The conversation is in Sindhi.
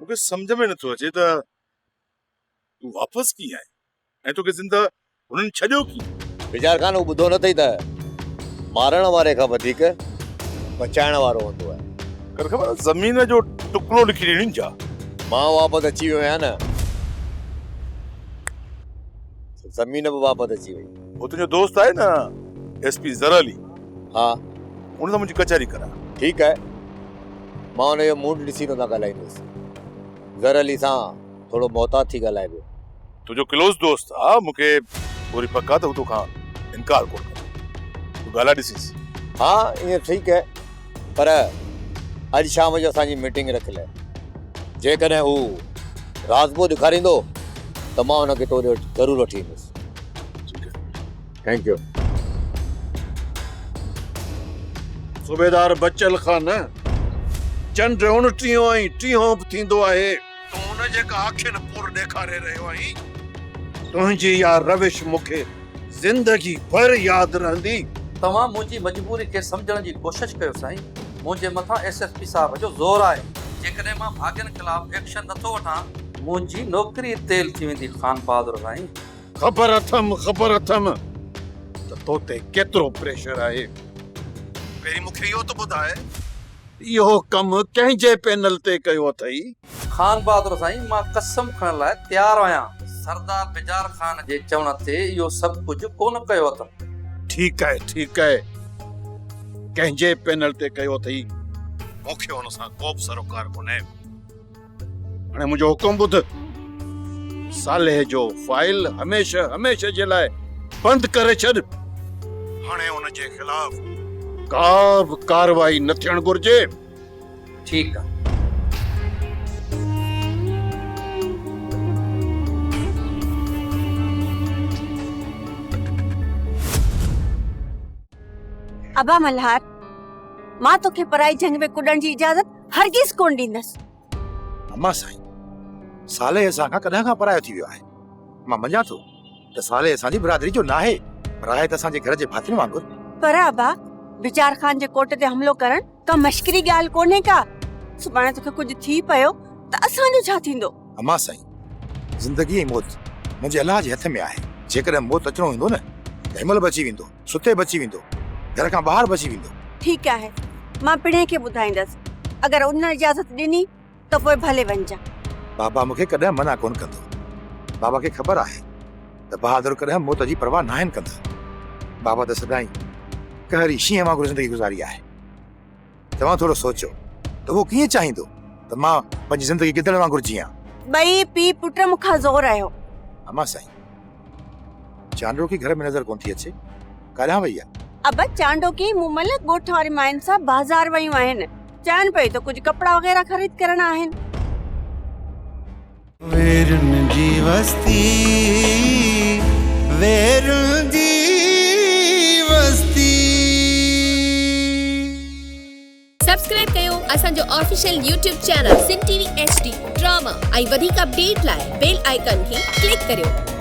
مون کي سمجهه ۾ نٿو اچي ته تون واپس ڪيئن آئين ۽ توکي زنده هنن ڇڏيو ڪيئن؟ بجار خان اهو ٻڌو نه اٿئي ته مارڻ واري کان وڌيڪ بچائڻ وارو هوندو آهي. ڪر خبر زمين جو ٽڪرو لکي ڏيڻين ڇا؟ مان واپس اچي ويو آهيان نه زمين به واپس اچي وئي. هو تنهنجو دوست آهي نه ايس پي زر علي؟ ها. ان سان منهنجي ڪچهري ڪراء. ٺيڪ آهي مان ان جو موڊ ڏسي تو سان ڳالهائيندس. زر علي سان ٿورو محتاط ٿي ڳالهائبو. تنهنجو ڪلوز دوست آ، مون کي پوري پڪ آ ته هو توکان انڪار ڪونه ڪندو. تون ڳالهائي ڏسينس. ها ائين ٺيڪ آهي پر اڄ شام جو اسان جي ميٽنگ رکيل آهي. جيڪڏهن هو راضپو ڏيکاريندو ته مان هن کي تو ڏي ضرور وٺي ايندس. ٺيڪ آهي. Thank you. صوبيدار بچل خان، چنڊ اڻٽيهون ۽ ٽيهون به ٿيندو آهي. تون ان جيڪا اکين پور ڏيکاري رهيو آهين، تنهنجي اها روش مون کي زندگي ڀر ياد رهندي. توهان منهنجي مجبوري کي سمجهڻ جي ڪوشش ڪيو سائين، منهنجي مٿان ايس ايس پي صاحب جو زور آهي. جيڪڏهن مان ڀاڳين خلاف ايڪشن نٿو وٺان. منهنجي نوڪري تيل ٿي ويندي خانبهادر سائين. خبر اٿم، خبر اٿم ته تو تي ڪيترو پريشر آهي. پهرين مون کي اهو ته ٻڌاء ته اهو ڪم ڪنهن جي پينل تي ڪيو اٿئي؟ خانبهادر سائين، مان قسم کڻڻ لاء تيار آهيان. سردار بجار خان جي چوڻ تي اهو سڀ ڪجهه ڪونه ڪيو اٿم. ٺيڪ آهي، ٺيڪ آهي. ڪنهن جي پينل تي ڪيو اٿئي؟ مون کي ان سان ڪوبه سروڪار ڪونهي. هاڻي منهنجو حڪم ٻڌ، صالح جو فائل هميشه هميشه جي لاء بند ڪري ڇڏ. هاڻي ان جي خلاف ڪا به ڪارروائي نه ٿيڻ گهرجي. ٺيڪ آ. ابا ملهار، مان توکي پرائي جهنگ ۾ ڪڏڻ جي اجازت هرگز ڪونه ڏيندس. اما سائين، صالح اسان کان ڪڏهن کان پرايو ٿي ويو آهي. مان مڃان ٿو ته صالح اسان جي برادري جو ناهي، پر آهي ته اسان جي گهر جي ڀاتين وانگر. پر ابا، بجار خان جي ڪوٽ تي حملو ڪرڻ ڪا مشڪري ڳالهه ڪونهي ڪا. سڀاڻي توکي ڪجهه ٿي پيو ته اسان جو ڇا ٿيندو؟ اما سائين، زندگي ۽ موت منهنجي الله جي هٿ ۾ آهي. جيڪڏهن موت اچڻو هوندو نه ته هن مهل به اچي ويندو. ستي بچي ويندو، گهر کان ٻاهر بچي ويندو. ٺيڪ آهي، مان پڻهين کي ٻڌائيندس، اگر ان اجازت ڏني ته پوء ڀلي وڃجان. بابا مون کي ڪڏهن منع ڪونه ڪندو. بابا کي خبر آهي ته بهادر ڪڏهن موت جي پرواهه ناهن ڪندا. بابا ته سدائين قهري شينهن وانگر زندگي گذاري آهي. توهان ٿورو سوچيو ته هو ڪيئن چاهيندو ته مان پنهنجي زندگي گدڙ وانگر جيئان. ٻئي پيء پٽ مون کان زور آهيو. امان سائين، چانڊوڪي گهر ۾ نظر ڪونه ٿي اچي، ڪاڏانهن وئي آ؟ ابا چانڊوڪي مون مهل ڳوٺ واري ماين سان بازار ويون آهن، چون پيون ته ڪجهه ڪپڙا وغيره خريد ڪرڻا آهن. ويرن جي وستي ويرن جي وستي. سبسڪرائب ڪيو اسان جو official YouTube channel Sindh T V H D drama ۽ وڌيڪ اپڊيٽ لاء بيل آئيڪان کي ڪلڪ ڪريو.